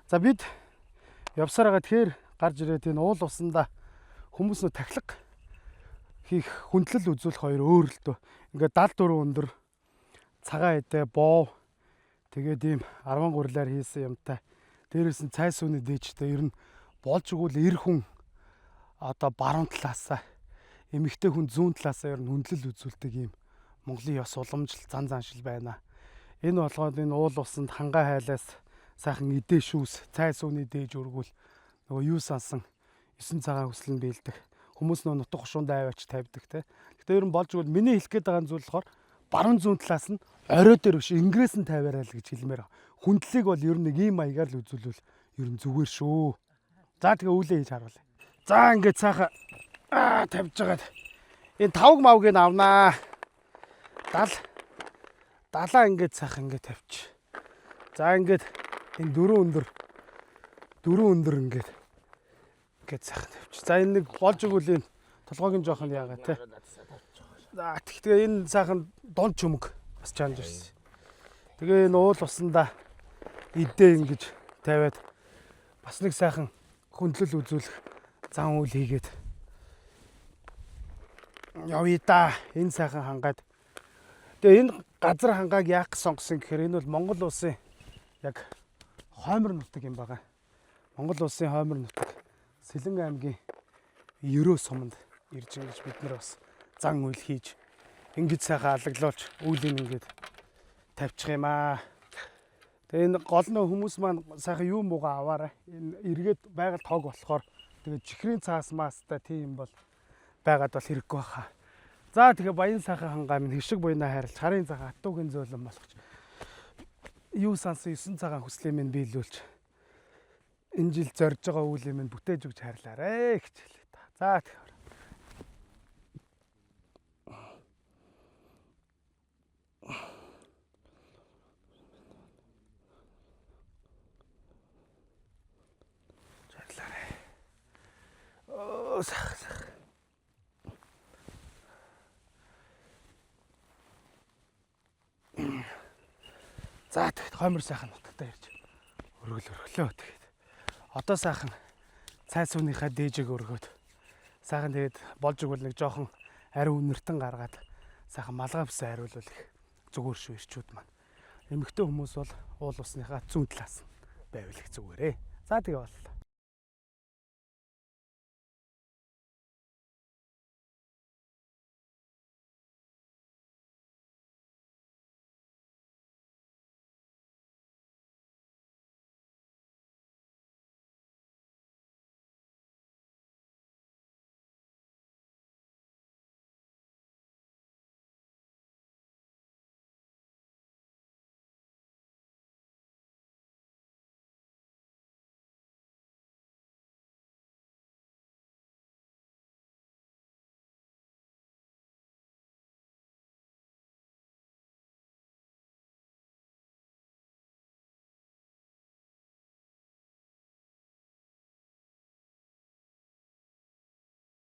За, бид явсаар байгаа, тэгэхээр гарч ирээд энэ уул усанда хүмүүс нөө тахилга хийх, хүндлэл үзүүлэх хоёр өөр л дөө. Ингээд 74 өндөр цагаан эдээ, боо, тэгээд ийм 10 гурилаар хийсэн юмтай. Дээрээс нь цай сүүний дээжтэй, ер нь болж өгвөл эр хүн одоо баруун талаасаа, эмэгтэй хүн зүүн талаасаа ер нь хүндлэл үзүүлдэг ийм Монголын ёс уламжлал, зан заншил байна. Энэ болгоод энэ уул усанд хангаа хайлаас сайхан идээ шүүс, цай сүүний дээж өргүүл нөгөө юу сансан 9 цагаан хүсэл нь биелдэг. Хүмүүс нөгөө нутаг хушуундаа аваач тавьдаг те. Гэтэ ер нь болж өгвөл миний хэлэх гээд байгаа зүйл болохоор баруун зүүн талаас нь орой дээр биш, ингэрээс нь тавиарай л гэж хэлмээр байгаа. Хүндлэлийг бол ер нь нэг ийм маягаар л үзүүлвэл ер нь зүгээр шүү. За, тэгээ үүлээ хийж харуулъя. За, ингээд сайхан тавьж байгаад энэ тавг мавгийг авнаа. 70 70 ингээд сайхан ингээд тавьчих. За, ингээд энэ дөрөв өндөр ингээд сайхан тавьчих. За, энэ нэг болж өгвөл энэ толгойг нь жоохон яагаа те. За, тэгээ энэ сайхан дунд чөмөг бас чанж ирсэн. Тэгээ энэ уул усанда идээ ингэж тавиад бас нэг сайхан хүндлэл үзүүлэх зан үйл хийгээд явъя да. Энэ сайхан хангаад. Тэгээ энэ газар хангааг яах гэж сонгосон гэхээр энэ бол Монгол улсын яг хоймор нутаг юм байгаа. Монгол улсын хоймор нутаг Сэлэнгэ аймгийн Ерөө суманд ирж ингэж бид нар бас зан үйл хийж ингэж сайхан алаглуулж үүлийг ингээд тавьчих юм аа. Тэгээ энэ гол нь хүмүүс маань сайхан юу муугаа аваарай. Энэ эргээд байгаль тог болохоор тэгээ чихрийн цаас маастай тийм бол байгаад бол хэрэггүй баха. За, тэгээ баян сайхан хангаа минь хишиг буйнаа хайрлаж, харын цагаан хатуугийн зөөлөн болгож, юу сансан 9 цагаан хүслээ минь биелүүлж, энэ жил зорж байгаа үүлээ минь бүтээж өгч хайрлаарэ гэж хэлээ та. За, тэгэхээр хайрлаарэ. Оо, сах сах. За, тэгэхэд хоймор сайхан нутагтаа ирж өргөл өргөлөө. Тэгээд одоо сайхан цай сүүнийхээ дээжийг өргөөд сайхан, тэгээд болж игэл нэг жоохон ариу үнэртэн гаргаад сайхан малгай бүсээ хариулвал их зүгээр шүү, ирчүүд маань. Эмэгтэй хүмүүс бол уул усныхаа зүүн талаас нь байвал их зүгээрээ. За, тэгээ боллоо.